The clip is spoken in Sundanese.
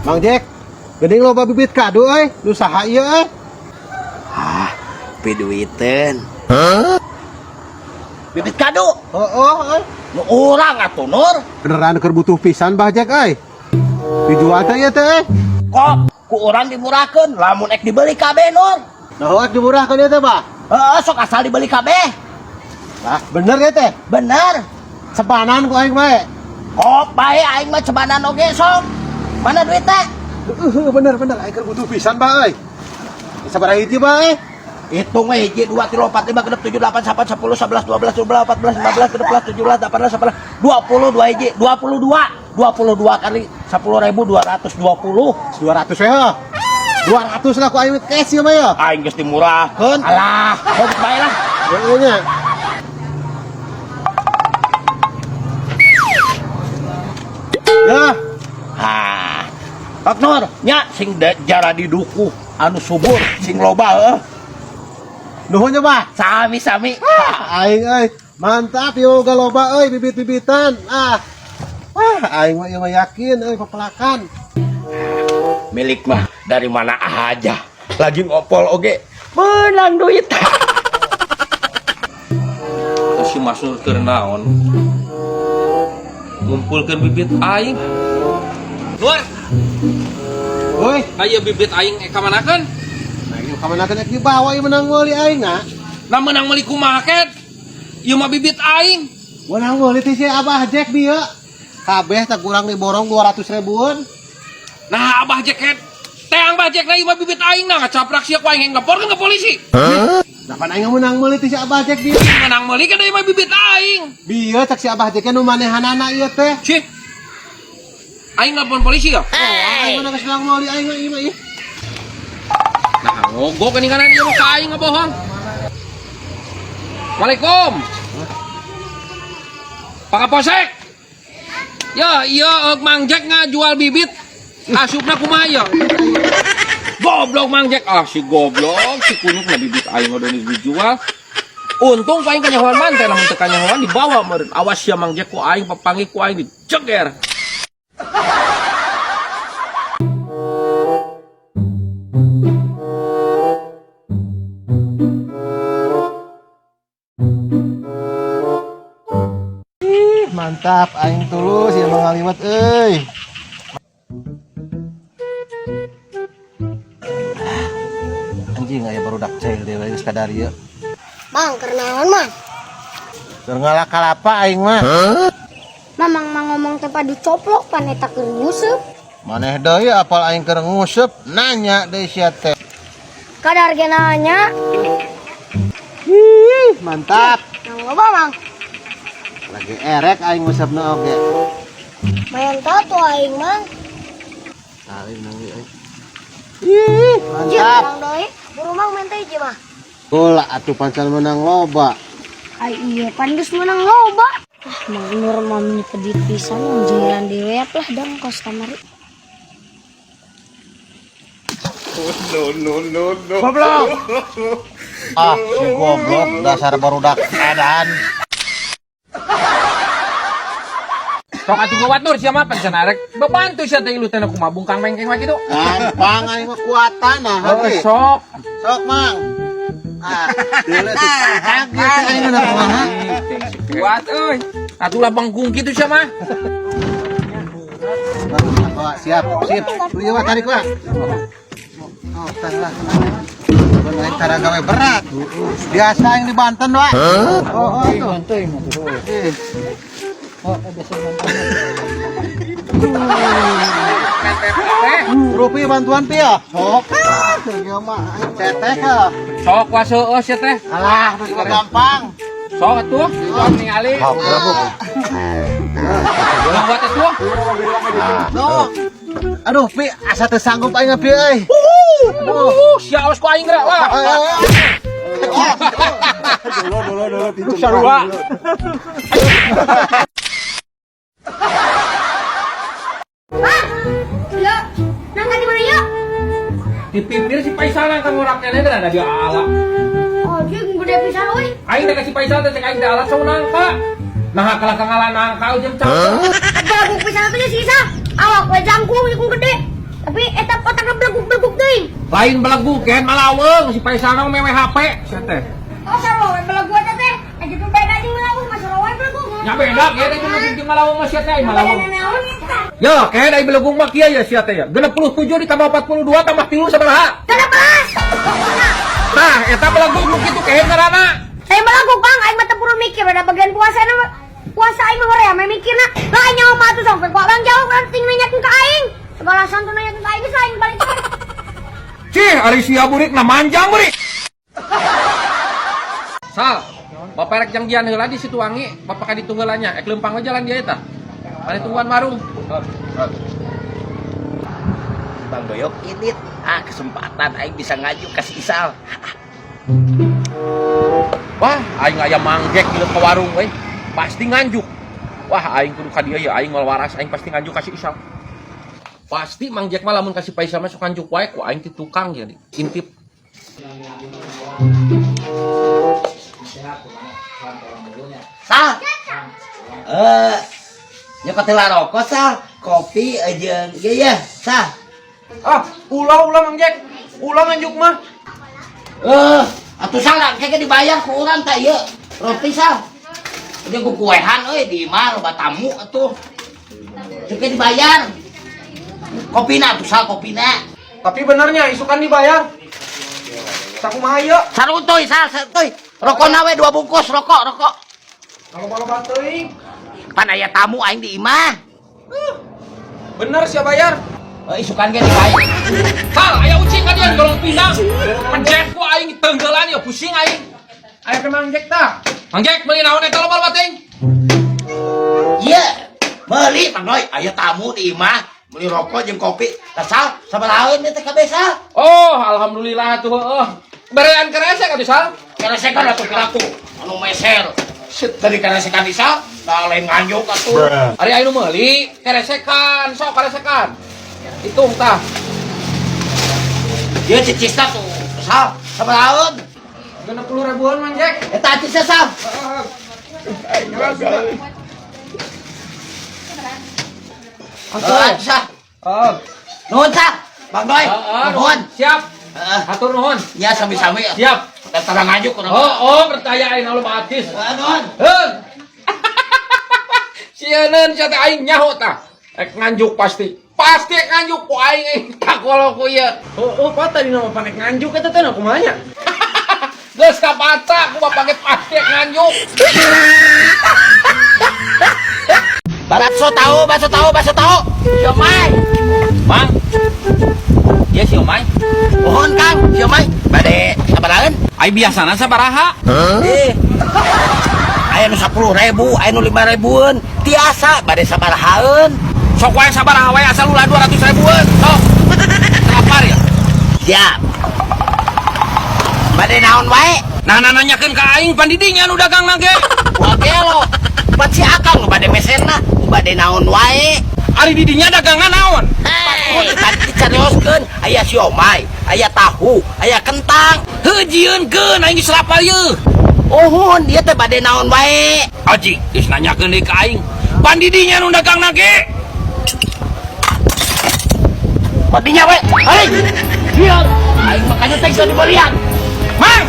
Mang Jack, geuning loba bibit kadu euy, nu saha ieu euy? Ah, piduiteun. Bibit kadu. Heeh euy. Nu urang atuh Nur. Beneran keur butuh pisan Bah Jack euy. Dijual teh ieu teh euy. Kok ku urang dimurahkeun lamun ek dibeli kabeh Nur. Nah, ek dimurahkeun ieu teh, Bah. Heeh, sok asal dibeli kabeh. Lah, bener ieu teh? Bener. Sebanan ku aing bae. Kok bae aing mah cebanan oge sok. Mana duit teh? Heeh, bener bener aing keur butuh pisan, Bah euy. Sabaraha hiji, Bah euy? Hitung we hiji 2 3 4 5 6 7 8 9 10 11 12 13 14 15 16 17 18 19 22 hiji 22 22 kali 10.220. 200 we heuh. 200 lah ku aing cash ieu mah ya. Aing geus dimurahkeun. Alah, sok bae lah. Heeh nya. Ya, Hah. Pak Nur, nya sing jara didukuh anu subur sing loba heuh. Nuhun nya, Bah. Sami-sami. Aing euy, mantap yo loba euy bibit-bibitan. Ah. Wah, aing mah ieu mah yakin euy pepelakan. Milik mah dari mana aja. Lagi ngopol oge menang duit. Terus si Mas Nur keur naon? Ngumpulkeun bibit aing. Nur, Woi, aya bibit aing ka manakeun? nah ieu ka manakeun ek dibawa ieu menang meuli aing na. Nah menang meuli kumaha ket? Ieu mah bibit aing. Menang meuli teh si Abah Jack bieu. Kabeh tak kurang diborong 200 ribuan. Nah Abah Jack ket. Teang Abah Jack na ieu mah bibit aing nah ngacaprak sia ku aing laporkeun ke polisi. Nah, pan aing menang meuli teh si Abah Jack bieu. Menang meuli kan ieu mah bibit aing. Bieu cek si Abah Jack nu manehanana ieu teh. Sih. Aing lapor polisi ya? Oh, aing mah geus menang meuli aing mah ieu mah ieu. Nah, ngogok ini kanan ieu mah ka aing ngabohong. Waalaikum. Pak Kapolsek. Ya, iya Mang Jack ngajual bibit. Asupna kumaha ya? Goblok Mang Jack. Ah, si goblok, si kunyuk na bibit aing udah dijual. Untung ku aing kanyahoan manten lamun teu kanyahoan dibawa meureun. Awas sia Mang Jack ku aing papanggih ku aing diceger. Ih, mantap aing tulus ieu mah ngaliwet euy. Anjing aya barudak cail deui geus kadar ieu. Bang, keur naon, Mang? Keur ngalak kalapa aing mah. Mamang mah ngomong teh padu coplok pan eta keur nguseup. Maneh deui apal aing keur nguseup nanya deui sia teh. Kadar ge nanya. Ih, mantap. Nang loba, Mang. Lagi erek aing nguseup oge. Mayan tato aing, Mang. Aing nang ieu. Ih, mantap. Menang deui. Buru Mang main teh hiji mah. Bola atuh pancan menang loba. Ai iya pan geus menang loba. Ah, Mang Nur mah meni pedit pisan jenggelan dewek lah dang kos kamari. No no no no. Goblok. Ah, si goblok dasar barudak edan. Sok atuh gawat Nur sia mah pan cenah rek bebantu sia teh ilu teh kumaha bungkang mengkeng wae kitu. Gampang aing mah kuatan nah. Oh, sok. Sok, Mang. Ah, deuleu tuh kaget aing mah kumaha. Kuat euy. Atuh lah bengkung kitu sia mah. Oh, siap, sip. Ieu mah tarik, Pak. Oh, tah lah. Aing cara gawe berat. Biasa aing di Banten, Pak. Oh, oh, tuh. Eh. Rupi bantuan pi ya? Sok. Ieu mah aing cetek ya. Sok kuasa sia teh. Alah, geus gampang. Sok atuh, sok ningali. Sok, berabuk. Buat atuh. Sok. Aduh, pi asa teu sanggup aing pi euy. Aduh, sia awas ku aing geura lah. Sarua. Bang, yuk, nangka di mana yuk? Di pipir si Faisal nang ngorak keneh teh ada dia ala. Oh, jeung gede pisan euy. Aing teh ka si Faisal teh cek aing teh ala saung nangka. Nah, kalah ka ngalah nangka ujung capek. Bagus pisan atuh nya sisa. Awak we jangkung jangkung gede. Tapi eta otakna beleguk-beleguk deui. Lain beleguk kan malaweung si Faisal mah mewe HP sia teh. Oh, sarua we beleguk eta teh. Aja tuh beda jeung malaweung mah sarua we beleguk. Nya beda kieu teh jeung malaweung mah sia teh malaweung. Beda naon eta? Ya, kayak dari beleguk mah kieu ya sia teh ya. 67 ditambah 42 tambah 3 sabaraha? 13. Tah, eta beleguk nu kitu kehe ngaranna. Saya beleguk Bang, aing mah teu perlu mikir ada bagian puasa na puasa aing mah hoream mah mikirna. Lah aing nyawa mah atuh sampai ku abang jauh kan ting nanyakeun ka aing. Segala santu nanyakeun ka aing geus aing balik. Cih, ari sia burik na manjang burik. Sal, bapak rek jangjian heula di Situwangi, bapak ka ditu heula nya, ek leumpang we jalan dia eta. Mane tungguan warung. Bang Doyok ini ah kesempatan aing bisa ngaju ka si Isal. Wah, aing aya manggek di ke warung euy. Pasti nganjuk. Wah, aing kudu ka dieu ya, aing moal waras, aing pasti nganjuk ka si Isal. Pasti Mang Jack mah lamun ka si Faisal mah sok nganjuk wae ku aing ti tukang ya, intip. Sal. Eh, nyokot heula rokok Sal, kopi jeung ieu ya, Sal. Ah, ulah ulah Mang Jack. Ulah nganjuk mah. Eh, atuh Sal kayaknya dibayar ku urang tah ieu. Roti Sal. Jeung ku kuehan euy di imah loba tamu atuh. Jeung dibayar. Kopina atuh Sal, kopina. Tapi benernya isukan dibayar. Sakumaha ieu? Saruntuy Sal, saruntuy. Rokona we 2 bungkus rokok, rokok. Loba-loba teuing. Pan aya tamu aing di imah. Bener sia bayar. Eh, isukan ge dibayar. Sal, aya ucing ka dia golong pindang. Pencet ku aing tenggelan ya pusing aing. Aya ke Mang Jack tah. Mang Jack meuli naon eta loba-loba teuing? Iya, meuli Mang Doy, aya tamu di imah, meuli rokok jeung kopi. Tah Sal, sabaraha ieu teh kabeh Sal? Oh, alhamdulillah tuh heueuh. Berean keresek atuh Sal. Keresekan atuh piraku, anu meser. Set dari keresekan Isal, tah lain nganjuk atuh. Ari aya nu meuli keresekan, sok keresekan. Hitung tah. Ieu cicisna tuh, Sal, sabaraha? 60 ribuan Mang Jack. Eta acisna Sal. Heeh, Sal. Heeh. Nuhun Sal. Bang Doy, Heeh, nuhun. Siap. Heeh. Hatur nuhun. Ya sami-sami. Siap. Tara nganjuk urang. Oh, oh, percaya aing lo artis. Heeh, nuhun. Heun. Sieun sia teh aing nyaho tah. Ek nganjuk pasti. Pasti ek nganjuk ku aing aing takolok ku ieu. Oh, oh, pak tadi nama panek nganjuk eta teh kumaha nya? Geus kabaca ku bapak ge pasti ek nganjuk. Bakso tahu, bakso tahu, bakso tahu. Siomay. Mang. Ieu siomay. Mohon Kang, siomay. Bade sabarahan? Ai biasana sabaraha? Eh. Aya nu 10.000, aya nu 5.000-eun. Tiasa bade sabarahaeun. Sok wae sabaraha wae asal ulah 200 ribuan. Sok. Lapar ya. Siap. Bade naon wae? Nah, nah nanyakeun ka aing pandidinya nu dagang ge. Wah gelo. Pan si Akang nu bade mesenna, bade naon wae. Ari didinya dagangna naon? Hey, tadi dicarioskeun aya siomay, aya tahu, aya kentang. Heuh jieunkeun aing geus lapar yeuh. Uhun, dia teh bade naon wae. Aji, geus nanyakeun deui ka aing. Pandidinya nu dagangna ge. Badinya we. Hei. Diam. Aing makanya teh geus dibelian. Mang.